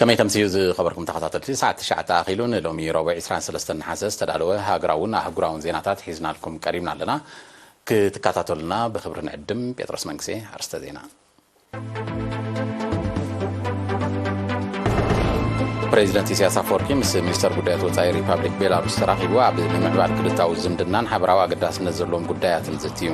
ከመይ ተምስዩ ዝኸበርኩም ተኸታተልቲ፣ ሰዓት ትሽዓተ ኣኺሉ ንሎሚ ረቡዕ ዕስራን ሰለስተን ነሓሰ ዝተዳለወ ሃገራውን ኣህጉራውን ዜናታት ሒዝናልኩም ቀሪብና ኣለና። ክትከታተሉና ብኽብሪ ንዕድም። ጴጥሮስ መንግሴ። ኣርስተ ዜና። ፕሬዚደንት ኢሳያስ ኣፈወርቂ ምስ ሚኒስተር ጉዳያት ወጻኢ ሪፓብሊክ ቤላሩስ ተራኺቡ ኣብ ምምዕባል ክልታዊ ዝምድናን ሓበራዊ ኣገዳስነት ዘለዎም ጉዳያትን ዘትዩ።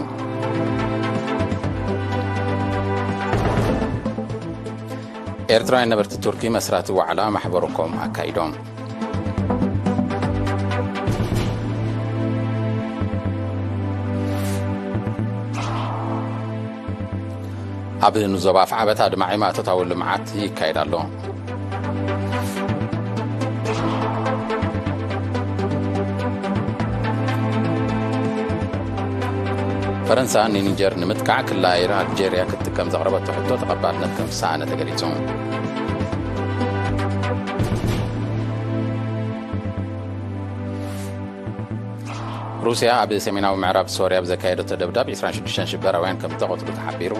ኤርትራውያን ነበርቲ ቱርኪ መስራቲ ዋዕላ ማሕበረኮም ኣካይዶም። ኣብ ንዞባ ኣፍዓበት ኣድማዒ ማእቶታዊ ልምዓት ይካየድ ኣሎ። ፈረንሳ ንኒጀር ንምጥቃዕ ክላ ኣየር ኣልጀርያ ክትጥቀም ዘቕረበቶ ሕቶ ተቐባልነት ከም ዝሰኣነ ተገሊጹ። ሩስያ ኣብ ሰሜናዊ ምዕራብ ሶርያ ብዘካየደቶ ደብዳብ ዕስራን ሽዱሽተን ሽበራውያን ከም ዝተቐትሉ ተሓቢሩ።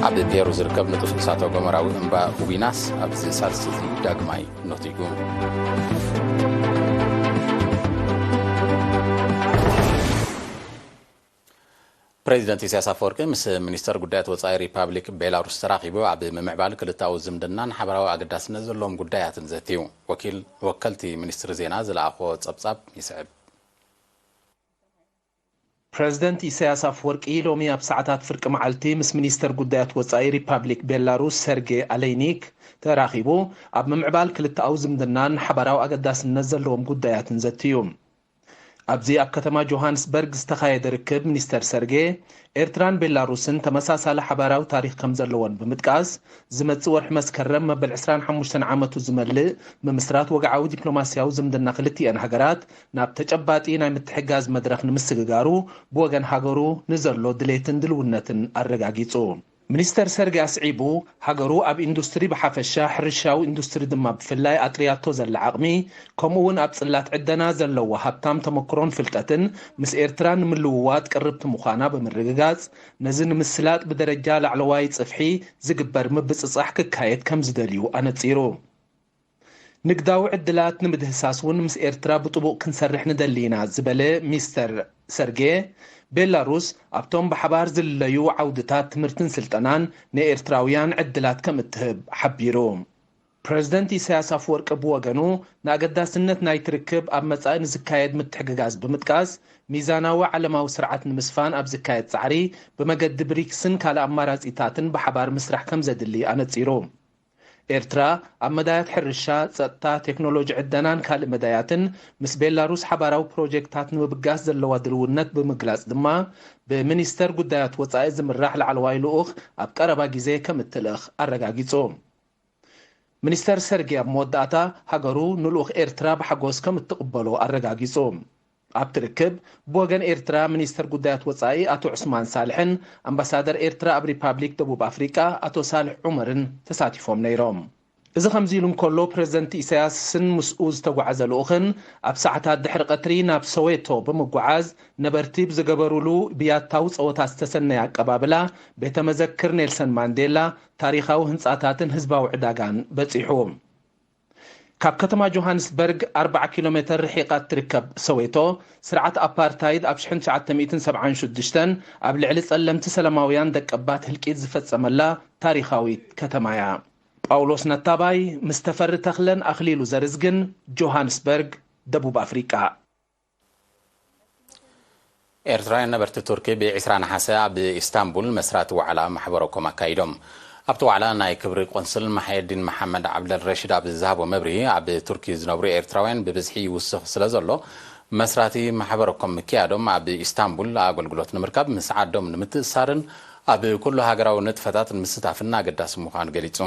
ኣብ ፔሩ ዝርከብ ንጡፍ እሳተ ጎመራዊ እምባ ኡቢናስ ኣብዚ ሳልስቲ እዚ ዳግማይ ነቲጉ። ፕሬዚደንት ኢሳያስ ኣፈወርቂ ምስ ሚኒስተር ጉዳያት ወጻኢ ሪፓብሊክ ቤላሩስ ተራኺቡ ኣብ ምምዕባል ክልታዊ ዝምድናን ሓበራዊ ኣገዳስነት ዘለዎም ጉዳያትን ዘትዩ። ወኪል፣ ወከልቲ ሚኒስትሪ ዜና ዝለኣኽዎ ጸብጻብ ይስዕብ። ፕሬዚደንት ኢሳያስ ኣፈወርቂ ሎሚ ኣብ ሰዓታት ፍርቂ መዓልቲ ምስ ሚኒስተር ጉዳያት ወጻኢ ሪፓብሊክ ቤላሩስ ሰርጌ ኣሌይኒክ ተራኺቡ ኣብ ምምዕባል ክልተኣዊ ዝምድናን ሓባራዊ ኣገዳስነት ዘለዎም ጉዳያትን ዘትዩ። ኣብዚ ኣብ ከተማ ጆሃንስበርግ ዝተኻየደ ርክብ ሚኒስተር ሰርጌ፣ ኤርትራን ቤላሩስን ተመሳሳሊ ሓባራዊ ታሪኽ ከም ዘለወን ብምጥቃስ፣ ዝመጽእ ወርሒ መስከረም መበል ዕስራን ሓሙሽተን ዓመቱ ዝመልእ ምምስራት ወግዓዊ ዲፕሎማስያዊ ዝምድና ክልቲኤን ሃገራት ናብ ተጨባጢ ናይ ምትሕጋዝ መድረኽ ንምስግጋሩ ብወገን ሃገሩ ንዘሎ ድሌትን ድልውነትን ኣረጋጊጹ። ሚኒስተር ሰርጌ ኣስዒቡ፣ ሃገሩ ኣብ ኢንዱስትሪ ብሓፈሻ፣ ሕርሻዊ ኢንዱስትሪ ድማ ብፍላይ ኣጥርያቶ ዘላ ዓቕሚ፣ ከምኡ እውን ኣብ ጽላት ዕደና ዘለዋ ሃብታም ተመክሮን ፍልጠትን ምስ ኤርትራ ንምልውዋጥ ቅርብቲ ምዃና ብምርግጋጽ፣ ነዚ ንምስላጥ ብደረጃ ላዕለዋይ ጽፍሒ ዝግበር ምብጽጻሕ ክካየድ ከም ዝደልዩ ኣነጺሩ። ንግዳዊ ዕድላት ንምድህሳስ እውን ምስ ኤርትራ ብጥቡቕ ክንሰርሕ ንደሊ ኢና ዝበለ ሚስተር ሰርጌ፣ ቤላሩስ ኣብቶም ብሓባር ዝልለዩ ዓውድታት ትምህርትን ስልጠናን ንኤርትራውያን ዕድላት ከም እትህብ ሓቢሩ። ፕረዚደንት ኢሳያስ ኣፈወርቂ ብወገኑ፣ ንኣገዳስነት ናይቲ ርክብ ኣብ መጻኢ ንዝካየድ ምትሕግጋዝ ብምጥቃስ፣ ሚዛናዊ ዓለማዊ ስርዓት ንምስፋን ኣብ ዝካየድ ጻዕሪ፣ ብመገዲ ብሪክስን ካልእ ኣማራጺታትን ብሓባር ምስራሕ ከም ዘድሊ ኣነጺሩ። ኤርትራ ኣብ መዳያት ሕርሻ፣ ጸጥታ፣ ቴክኖሎጂ ዕደናን ካልእ መዳያትን ምስ ቤላሩስ ሓባራዊ ፕሮጀክታት ንምብጋስ ዘለዋ ድልውነት ብምግላጽ ድማ፣ ብሚኒስተር ጉዳያት ወጻኢ ዝምራሕ ላዕለዋይ ልኡኽ ኣብ ቀረባ ግዜ ከም እትልእኽ ኣረጋጊጹ። ሚኒስተር ሰርጌ ኣብ መወዳእታ፣ ሃገሩ ንልኡኽ ኤርትራ ብሓጎስ ከም እትቕበሎ ኣረጋጊጹ። ኣብቲ ርክብ፣ ብወገን ኤርትራ ሚኒስተር ጉዳያት ወጻኢ ኣቶ ዑስማን ሳልሕን ኣምባሳደር ኤርትራ ኣብ ሪፓብሊክ ደቡብ ኣፍሪቃ ኣቶ ሳልሕ ዑመርን ተሳቲፎም ነይሮም። እዚ ከምዚ ኢሉ እንከሎ፣ ፕረዚደንት ኢሳያስን ምስኡ ዝተጓዓዘ ልኡኽን ኣብ ሰዓታት ድሕሪ ቀትሪ ናብ ሶዌቶ ብምጉዓዝ፣ ነበርቲ ብዝገበሩሉ ብያታዊ ጸወታ ዝተሰነየ ኣቀባብላ፣ ቤተ መዘክር ኔልሰን ማንዴላ፣ ታሪኻዊ ህንጻታትን ህዝባዊ ዕዳጋን በጺሑ። ካብ ከተማ ጆሃንስበርግ ኣርባዓ ኪሎ ሜተር ርሒቓ እትርከብ ሰዌቶ፣ ስርዓት ኣፓርታይድ ኣብ ሽሕን ትሽዓተ ሚእትን ሰብዓን ሽዱሽተን ኣብ ልዕሊ ጸለምቲ ሰላማውያን ደቀባት ህልቂት ዝፈጸመላ ታሪኻዊት ከተማ እያ። ጳውሎስ ነታባይ ምስ ተፈሪ ተኽለን ኣኽሊሉ ዘርዝግን፣ ጆሃንስበርግ፣ ደቡብ ኣፍሪቃ። ኤርትራውያን ነበርቲ ቱርኪ ብ ዕስራ ነሓሰ ኣብ ኢስታንቡል መስራቲ ዋዕላ ማሕበረኮም ኣካይዶም። ኣብቲ ዋዕላ ናይ ክብሪ ቆንስል ማሕየዲን መሓመድ ዓብደል ረሽድ ኣብ ዝሃቦ መብርሂ፣ ኣብ ቱርኪ ዝነብሩ ኤርትራውያን ብብዝሒ ይውስኽ ስለ ዘሎ፣ መስራቲ ማሕበረኮም ምክያዶም ኣብ ኢስታንቡል ኣገልግሎት ንምርካብ ምስ ዓዶም ንምትእሳርን ኣብ ኩሉ ሃገራዊ ንጥፈታት ንምስታፍን ኣገዳሲ ምዃኑ ገሊጹ።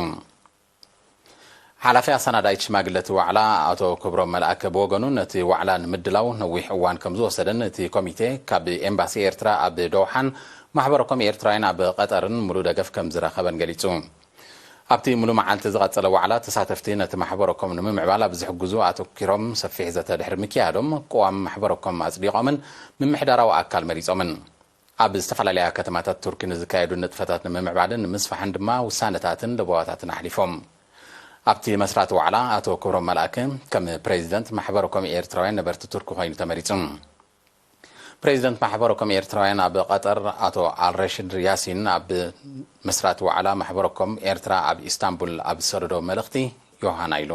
ሓላፊ ኣሰናዳኢት ሽማግለ እቲ ዋዕላ ኣቶ ክብሮም መልኣከ ብወገኑ፣ ነቲ ዋዕላ ንምድላው ነዊሕ እዋን ከም ዝወሰደን እቲ ኮሚቴ ካብ ኤምባሲ ኤርትራ ኣብ ዶውሓን ማሕበረኮም ኤርትራውያን ኣብ ቀጠርን ሙሉእ ደገፍ ከም ዝረኸበን ገሊጹ። ኣብቲ ሙሉእ መዓልቲ ዝቐጸለ ዋዕላ፣ ተሳተፍቲ ነቲ ማሕበረኮም ንምምዕባል ኣብ ዝሕግዙ ኣተኲሮም ሰፊሕ ዘተ ድሕሪ ምክያዶም፣ ቅዋም ማሕበረኮም ኣጽዲቖምን ምምሕዳራዊ ኣካል መሪጾምን። ኣብ ዝተፈላለያ ከተማታት ቱርኪ ንዝካየዱ ንጥፈታት ንምምዕባልን ንምስፋሕን ድማ ውሳነታትን ለበዋታትን ኣሕሊፎም። ኣብቲ መስራቲ ዋዕላ ኣቶ ክብሮም መልኣከ ከም ፕሬዚደንት ማሕበረኮም ኤርትራውያን ነበርቲ ቱርኪ ኮይኑ ተመሪጹ። ፕሬዚደንት ማሕበረኮም ኤርትራውያን ኣብ ቀጠር ኣቶ ኣልረሽድ ያሲን ኣብ መስራቲ ዋዕላ ማሕበረኮም ኤርትራ ኣብ ኢስታንቡል ኣብ ዝሰደዶ መልእኽቲ፣ ዮሃና ኢሉ።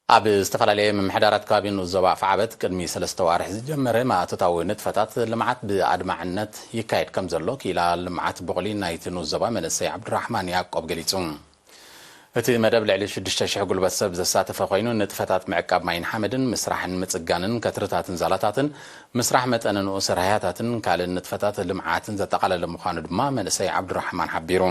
ኣብ ዝተፈላለየ ምምሕዳራት ከባቢ ንኡስ ዞባ ኣፍዓበት ቅድሚ ሰለስተ ዋርሕ ዝጀመረ ማእቶታዊ ንጥፈታት ልምዓት ብኣድማዕነት ይካየድ ከም ዘሎ ክኢላ ልምዓት ብቑሊ ናይቲ ንኡስ ዞባ መንእሰይ ዓብዱራሕማን ያዕቆብ ገሊጹ። እቲ መደብ ልዕሊ ሽዱሽተ ሽሕ ጉልበት ሰብ ዘሳተፈ ኮይኑ፣ ንጥፈታት ምዕቃብ ማይን ሓመድን፣ ምስራሕን ምጽጋንን ከትርታትን ዛላታትን፣ ምስራሕ መጠነ ንኡስ ራህያታትን ካልእን ንጥፈታት ልምዓትን ዘጠቓለለ ምዃኑ ድማ መንእሰይ ዓብዱራሕማን ሓቢሩ።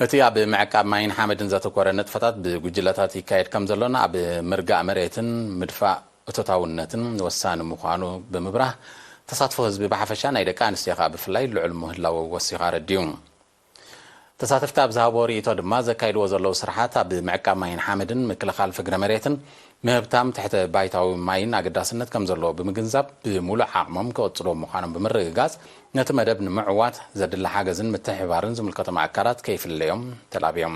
እቲ ኣብ ምዕቃብ ማይን ሓመድን ዘተኮረ ንጥፈታት ብጉጅለታት ይካየድ ከም ዘሎን ኣብ ምርጋእ መሬትን ምድፋእ እቶታውነትን ወሳኒ ምዃኑ ብምብራህ፣ ተሳትፎ ህዝቢ ብሓፈሻ ናይ ደቂ ኣንስትዮ ከኣ ብፍላይ ልዑል ምህላዉ ወሲኹ ኣረዲኡ። ተሳተፍቲ ኣብ ዝሃብዎ ርእይቶ ድማ፣ ዘካይድዎ ዘለዉ ስራሓት ኣብ ምዕቃብ ማይን ሓመድን ምክልኻል ፍግረ መሬትን ምህብታም ትሕተ ባይታዊ ማይን ኣገዳስነት ከም ዘለዎ ብምግንዛብ፣ ብምሉእ ዓቕሞም ክቕጽልዎ ምዃኖም ብምርግጋጽ፣ ነቲ መደብ ንምዕዋት ዘድሊ ሓገዝን ምትሕብባርን ዝምልከቶም ኣካላት ከይፍለዮም ተላብዮም።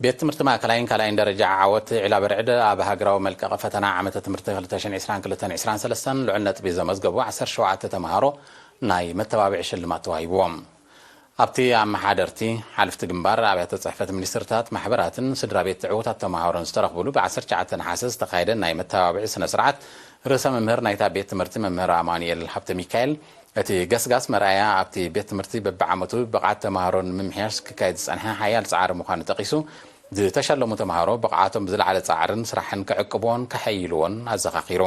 ቤት ትምህርቲ ማእከላይን ካልኣይን ደረጃ ዓወት ዒላ በርዕድ ኣብ ሃገራዊ መልቀቒ ፈተና ዓመተ ትምህርቲ ክልተ ሽሕን ዕስራን ክልተን ዕስራን ሰለስተን ልዑል ነጥቢ ዘመዝገቡ ዓሰርተ ሸውዓተ ተምሃሮ ናይ መተባብዒ ሽልማት ተዋሂብዎም። ኣብቲ ኣመሓደርቲ፣ ሓለፍቲ ግንባር፣ ኣብያተ ጽሕፈት ሚኒስትርታት፣ ማሕበራትን ስድራ ቤት ዕዉታት ተምሃሮን ዝተረኽብሉ ብ ዓሰርተ ትሽዓተ ነሓሰ ዝተኻየደ ናይ መተባብዒ ስነ ስርዓት፣ ርእሰ መምህር ናይታ ቤት ትምህርቲ መምህር ኣማኑኤል ሃብተ ሚካኤል፣ እቲ ገስጋስ መርኣያ ኣብቲ ቤት ትምህርቲ በብዓመቱ ብቕዓት ተምሃሮ ንምምሕያሽ ክካየድ ዝጸንሐ ሓያል ጻዕሪ ምዃኑ ጠቒሱ፣ ዝተሸለሙ ተምሃሮ ብቕዓቶም ብዝለዓለ ጻዕርን ስራሕን ክዕቅብዎን ከሐይልዎን ኣዘኻኺሩ።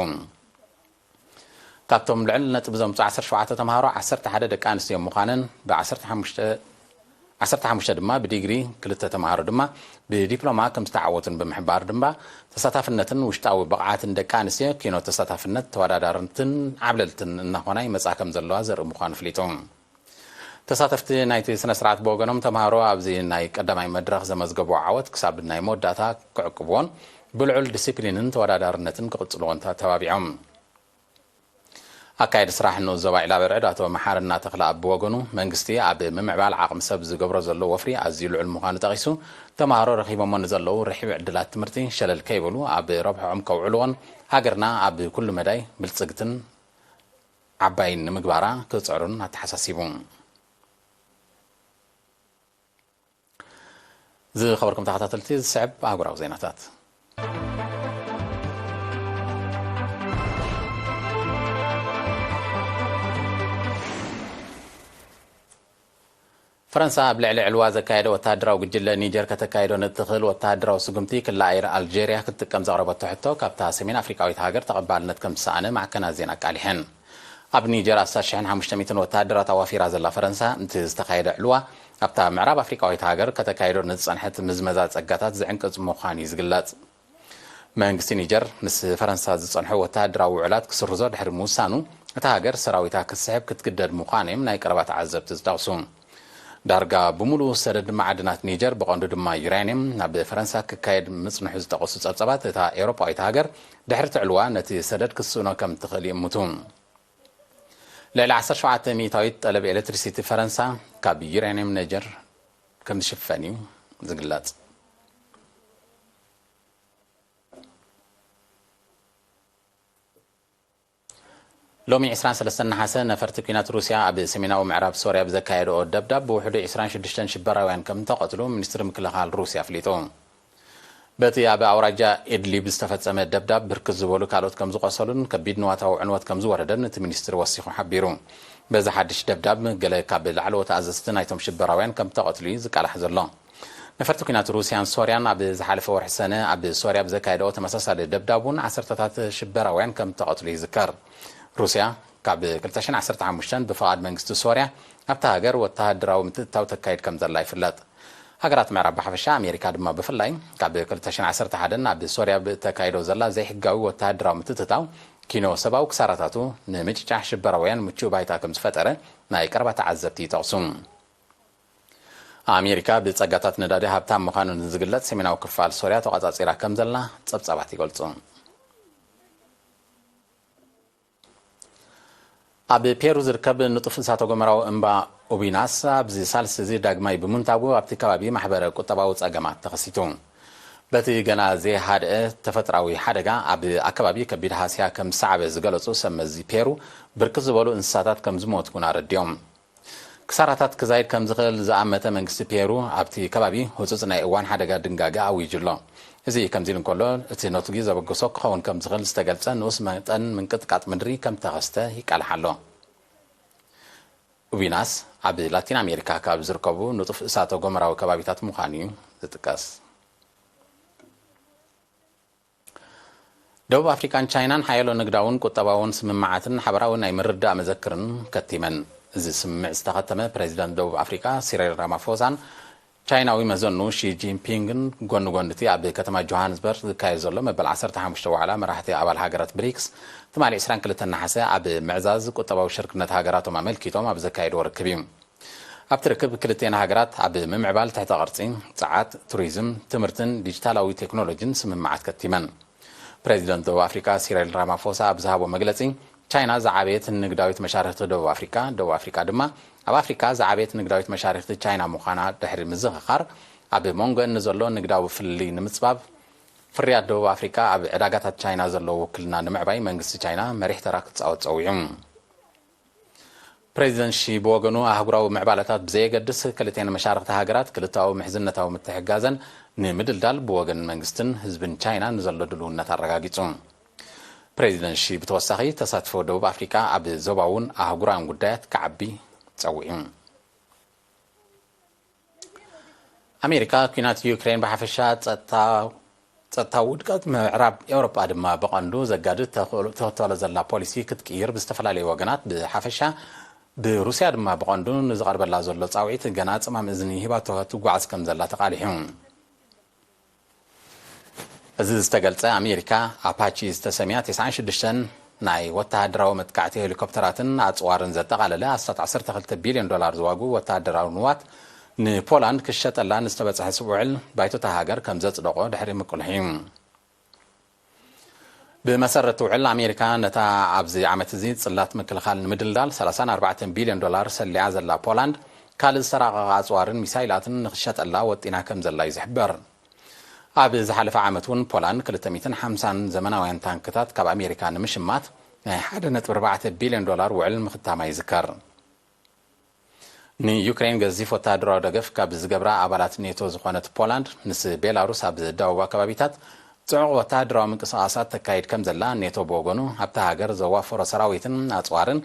ካብቶም ልዕል ነጥቢ ዘምጽኡ ዓሰርተ ሸውዓተ ተምሃሮ፣ ዓሰርተ ሓደ ደቂ ኣንስትዮ ምዃነን፣ ብ ዓሰርተ ሓሙሽተ ዓሰርተ ሓሙሽተ ድማ ብዲግሪ፣ ክልተ ተምሃሮ ድማ ብዲፕሎማ ከም ዝተዓወቱን ብምሕባር ድማ፣ ተሳታፍነትን ውሽጣዊ ብቕዓትን ደቂ ኣንስትዮ ኪኖ ተሳታፍነት ተወዳዳርንትን ዓብለልትን እናኾና ይመጻ ከም ዘለዋ ዘርኢ ምዃኑ ኣፍሊጡ። ተሳተፍቲ ናይቲ ስነ ስርዓት ብወገኖም፣ ተምሃሮ ኣብዚ ናይ ቀዳማይ መድረኽ ዘመዝገብዎ ዓወት ክሳብ ናይ መወዳእታ ክዕቅብዎን ብልዑል ዲሲፕሊንን ተወዳዳርነትን ክቕጽልዎን ተተባቢዖም። ኣካየዲ ስራሕ ንኡስ ዞባ ዒላ በርዕድ ኣቶ መሓርና ተኽለኣብ ብወገኑ፣ መንግስቲ ኣብ ምምዕባል ዓቕሚ ሰብ ዝገብሮ ዘሎ ወፍሪ ኣዝዩ ልዑል ምዃኑ ጠቒሱ፣ ተምሃሮ ረኺቦሞ ንዘለዉ ርሒብ ዕድላት ትምህርቲ ሸለል ከይበሉ ኣብ ረብሕኦም ከውዕልዎን ሃገርና ኣብ ኩሉ መዳይ ብልጽግትን ዓባይን ንምግባራ ክጽዕሩን ኣተሓሳሲቡ። ዝኸበርኩም ተኸታተልቲ፣ ዝስዕብ ኣህጉራዊ ዜናታት። ፈረንሳ ኣብ ልዕሊ ዕልዋ ዘካየደ ወተሃደራዊ ጉጅለ ኒጀር ከተካይዶ ንእትኽእል ወተሃደራዊ ስጉምቲ ክላ ኣየር ኣልጀርያ ክትጥቀም ዘቕረበቶ ሕቶ ካብታ ሰሜን ኣፍሪቃዊት ሃገር ተቐባልነት ከም ዝሰኣነ ማዕከናት ዜና ኣቃሊሐን። ኣብ ኒጀር ኣስታት ሽሕን ሓሙሽተ ሚእትን ወተሃደራት ኣዋፊራ ዘላ ፈረንሳ፣ እቲ ዝተኻየደ ዕልዋ ኣብታ ምዕራብ ኣፍሪቃዊት ሃገር ከተካይዶ ንዝጸንሐት ምዝመዛ ጸጋታት ዝዕንቅጽ ምዃኑ እዩ ዝግለጽ። መንግስቲ ኒጀር ምስ ፈረንሳ ዝጸንሖ ወተሃደራዊ ውዕላት ክስርዞ ድሕሪ ምውሳኑ፣ እታ ሃገር ሰራዊታ ክትስሕብ ክትግደድ ምዃኑ እዮም ናይ ቀረባ ተዓዘብቲ ዝጠቕሱ። ዳርጋ ብምሉኡ ሰደድ ማዕድናት ኒጀር፣ ብቐንዱ ድማ ዩራንየም፣ ናብ ፈረንሳ ክካየድ ምጽንሑ ዝጠቐሱ ጸብጸባት፣ እታ ኤውሮጳዊት ሃገር ድሕሪ እቲ ዕልዋ ነቲ ሰደድ ክትስእኖ ከም ትኽእል ይእምቱ። ልዕሊ ዓሰርተ ሸውዓተ ሚእታዊት ጠለብ ኤሌክትሪሲቲ ፈረንሳ ካብ ዩራንየም ኒጀር ከም ዝሽፈን እዩ ዝግለጽ። ሎሚ ዕስራን ሰለስተን ነሓሰ፣ ነፈርቲ ኲናት ሩስያ ኣብ ሰሜናዊ ምዕራብ ሶርያ ብዘካየድኦ ደብዳብ ብውሕዱ ዕስራን ሽዱሽተን ሽበራውያን ከም እተቐትሉ ሚኒስትሪ ምክልኻል ሩስያ ኣፍሊጡ። በቲ ኣብ ኣውራጃ ኢድሊብ ዝተፈጸመ ደብዳብ ብርክት ዝበሉ ካልኦት ከም ዝቖሰሉን ከቢድ ንዋታዊ ዕንወት ከም ዝወረደን እቲ ሚኒስትሪ ወሲኹ ሓቢሩ። በዚ ሓድሽ ደብዳብ ገለ ካብ ላዕለዎት ኣዘዝቲ ናይቶም ሽበራውያን ከም እተቐትሉ እዩ ዝቃላሕ ዘሎ። ነፈርቲ ኲናት ሩስያን ሶርያን ኣብ ዝሓለፈ ወርሒ ሰነ ኣብ ሶርያ ብዘካየደኦ ተመሳሳሊ ደብዳብ እውን ዓሰርተታት ሽበራውያን ከም እተቐትሉ ይዝከር። ሩስያ ካብ ክልተ ሽሕን ዓሰርተ ሓሙሽተን ብፍቓድ መንግስቲ ሶርያ ኣብታ ሃገር ወተሃደራዊ ምትእትታው ተካይድ ከም ዘላ ይፍለጥ። ሃገራት ምዕራብ ብሓፈሻ፣ ኣሜሪካ ድማ ብፍላይ፣ ካብ ክልተ ሽሕን ዓሰርተ ሓደን ኣብ ሶርያ ብእተካይዶ ዘላ ዘይሕጋዊ ወተሃደራዊ ምትእትታው ኪኖ ሰብኣዊ ክሳራታቱ ንምጭጫሕ ሽበራውያን ምቹእ ባይታ ከም ዝፈጠረ ናይ ቀረባ ተዓዘብቲ ይጠቕሱ። ኣሜሪካ ብጸጋታት ነዳዲ ሃብታም ምዃኑ ንዝግለጽ ሰሜናዊ ክፋል ሶርያ ተቖጻጺራ ከም ዘላ ጸብጻባት ይገልጹ። ኣብ ፔሩ ዝርከብ ንጡፍ እሳተ ጎመራዊ እምባ ኡቢናስ ኣብዚ ሳልስቲ እዚ ዳግማይ ብምንታጉ ኣብቲ ከባቢ ማሕበረ ቁጠባዊ ጸገማት ተኸሲቱ። በቲ ገና ዘይሃድአ ተፈጥራዊ ሓደጋ ኣብ ኣከባቢ ከቢድ ሃስያ ከም ዝሰዓበ ዝገለጹ ሰብ መዚ ፔሩ፣ ብርክት ዝበሉ እንስሳታት ከም ዝሞቱ እውን ኣረዲኦም። ክሳራታት ክዛይድ ከም ዝኽእል ዝኣመተ መንግስቲ ፔሩ ኣብቲ ከባቢ ህጹጽ ናይ እዋን ሓደጋ ድንጋገ ኣዊጁ ኣሎ። እዚ ከምዚ ኢሉ እንከሎ፣ እቲ ነቱጊ ዘበገሶ ክኸውን ከም ዝኽእል ዝተገልጸ ንኡስ መጠን ምንቅጥቃጥ ምድሪ ከም ተኸስተ ይቃልሕ ኣሎ። ኡቢናስ ኣብ ላቲን ኣሜሪካ ካብ ዝርከቡ ንጡፍ እሳተ ጎመራዊ ከባቢታት ምዃኑ እዩ ዝጥቀስ። ደቡብ ኣፍሪካን ቻይናን ሓያሎ ንግዳውን ቁጠባውን ስምምዓትን ሓበራዊ ናይ ምርዳእ መዘክርን ከቲመን። እዚ ስምምዕ ዝተኸተመ ፕሬዚደንት ደቡብ ኣፍሪካ ሲሪል ራማፎሳን ቻይናዊ መዘኑ ሺ ጂንፒንግን ጎኒ ጎኒ እቲ ኣብ ከተማ ጆሃንስበርግ ዝካየድ ዘሎ መበል ዓሰርተ ሓሙሽተ ዋዕላ መራሕቲ ኣባል ሃገራት ብሪክስ ትማሊ ዕስራን ክልተን ነሓሰ ኣብ ምዕዛዝ ቁጠባዊ ሽርክነት ሃገራቶም ኣመልኪቶም ኣብ ዘካየድዎ ርክብ እዩ። ኣብቲ ርክብ ክልቲኤን ሃገራት ኣብ ምምዕባል ትሕተ ቅርጺ፣ ጸዓት፣ ቱሪዝም፣ ትምህርትን ዲጂታላዊ ቴክኖሎጂን ስምምዓት ከቲመን። ፕሬዚደንት ደቡብ ኣፍሪካ ሲሪል ራማፎሳ ኣብ ዝሃቦ መግለጺ፣ ቻይና ዝዓበየት ንግዳዊት መሻርክቲ ደቡብ ኣፍሪካ፣ ደቡብ ኣፍሪካ ድማ ኣብ ኣፍሪካ ዝዓበየት ንግዳዊት መሻርክቲ ቻይና ምዃና ድሕሪ ምዝኽኻር፣ ኣብ መንጎ ንዘሎ ንግዳዊ ፍልልይ ንምጽባብ፣ ፍርያት ደቡብ ኣፍሪካ ኣብ ዕዳጋታት ቻይና ዘለዎ ውክልና ንምዕባይ መንግስቲ ቻይና መሪሕ ተራ ክጻወት ጸዊዑ። ፕሬዚደንት ሺ ብወገኑ፣ ኣህጉራዊ ምዕባለታት ብዘየገድስ፣ ክልቴን መሻርኽቲ ሃገራት ክልተኣዊ ምሕዝነታዊ ምትሕግጋዘን ንምድልዳል ብወገን መንግስትን ህዝብን ቻይና ንዘሎ ድልውነት ኣረጋጊጹ። ፕሬዚደንት ሺ ብተወሳኺ፣ ተሳትፎ ደቡብ ኣፍሪካ ኣብ ዞባውን ኣህጉራውን ጉዳያት ክዓቢ ጸዊዑ። ኣሜሪካ፣ ኲናት ዩክሬን ብሓፈሻ ጸጥታ፣ ጸጥታዊ ውድቀት ምዕራብ ኤውሮጳ ድማ ብቐንዱ ዘጋድድ ተኽእሎ-፣ ተኽተሎ ዘላ ፖሊሲ ክትቅይር ብዝተፈላለዩ ወገናት ብሓፈሻ ብሩስያ ድማ ብቐንዱ ንዝቐርበላ ዘሎ ጻውዒት ገና ጽማም እዝኒ ሂባቶ ትጓዓዝ ከም ዘላ ተቓሊሑ። እዚ ዝተገልጸ ኣሜሪካ ኣፓቺ ዝተሰምያ ተስዓን ሽዱሽተን ናይ ወተሃደራዊ መጥቃዕቲ ሄሊኮፕተራትን ኣጽዋርን ዘጠቓለለ ኣስታት ዓሰርተ ክልተ ቢልዮን ዶላር ዝዋግኡ ወተሃደራዊ ንዋት ንፖላንድ ክሸጠላ ንዝተበጽሐ ስቡዕል ባይቶታ ሃገር ከም ዘጽደቖ ድሕሪ ምቅልሑ እዩ። ብመሰረት ውዕል ኣሜሪካ ነታ ኣብዚ ዓመት እዚ ጽላት ምክልኻል ንምድልዳል ሰላሳን ኣርባዕተን ቢልዮን ዶላር ሰሊዓ ዘላ ፖላንድ ካልእ ዝተራቐቐ ኣጽዋርን ሚሳይላትን ንክሸጠላ ወጢና ከም ዘላ እዩ ዝሕበር። ኣብ ዝሓለፈ ዓመት እውን ፖላንድ ክልተ ሚእትን ሓምሳን ዘመናውያን ታንክታት ካብ ኣሜሪካ ንምሽማት ናይ ሓደ ነጥቢ ኣርባዕተ ቢልዮን ዶላር ውዕል ምኽታማ ይዝከር። ንዩክሬን ገዚፍ ወተሃደራዊ ደገፍ ካብ ዝገብራ ኣባላት ኔቶ ዝኾነት ፖላንድ፣ ምስ ቤላሩስ ኣብ ዝዳወቡ ኣከባቢታት ጽዑቕ ወተሃደራዊ ምንቅስቓሳት ተካይድ ከም ዘላ፣ ኔቶ ብወገኑ ኣብታ ሃገር ዘዋፈሮ ሰራዊትን ኣጽዋርን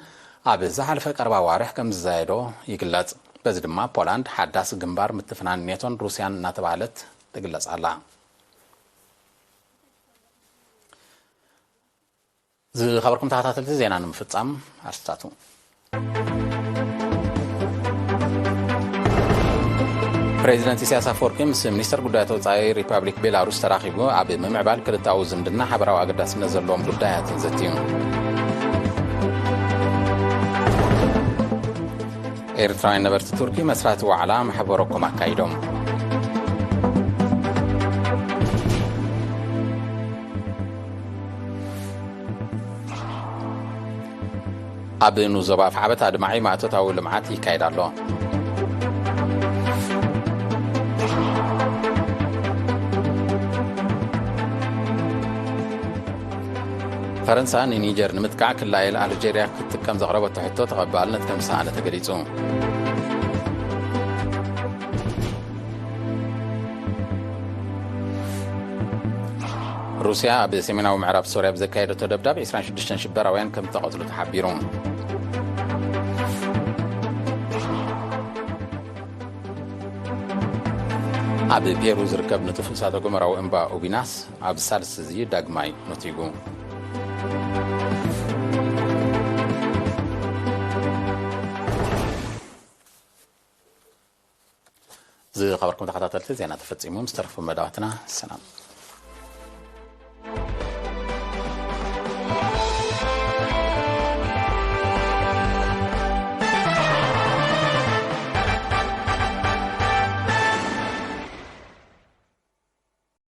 ኣብ ዝሓለፈ ቀረባ ኣዋርሕ ከም ዝዛየዶ ይግለጽ። በዚ ድማ ፖላንድ ሓዳስ ግንባር ምትፍናን ኔቶን ሩስያን እናተባህለት ትግለጽ ኣላ። ዝኸበርኩም ተኸታተልቲ፣ ዜና ንምፍጻም ኣርስታቱ። ፕሬዚደንት ኢሳያስ ኣፈወርቂ ምስ ሚኒስተር ጉዳያት ወጻኢ ሪፓብሊክ ቤላሩስ ተራኺቡ ኣብ ምምዕባል ክልተኣዊ ዝምድና ሓበራዊ ኣገዳስነት ዘለዎም ጉዳያትን ዘትዩ። ኤርትራውያን ነበርቲ ቱርኪ መስራቲ ዋዕላ ማሕበረኮም ኣካይዶም። ኣብ ንኡስ ዞባ ኣፍዓበት ኣድማዒ ማእቶታዊ ልምዓት ይካየድ ኣሎ። ፈረንሳ ንኒጀር ንምጥቃዕ ክላኤል ኣልጀርያ ክትጥቀም ዘቕረበቶ ሕቶ ተቐባልነት ከም ዝሰኣነ ተገሊጹ። ሩስያ ኣብ ሰሜናዊ ምዕራብ ሶርያ ብዘካየደቶ ደብዳብ ዒስራን ሽዱሽተን ሽበራውያን ከም ዝተቐትሉ ተሓቢሩ። ኣብ ፔሩ ዝርከብ ንጡፍ እሳተ ጎመራዊ እምባ ኡቢናስ ኣብ ሳልስቲ እዚ ዳግማይ ነቲጉ። ዝኸበርኩም ተኸታተልቲ፣ ዜና ተፈጺሙ። ምስ ተረፉ መዳዋትና ሰላም።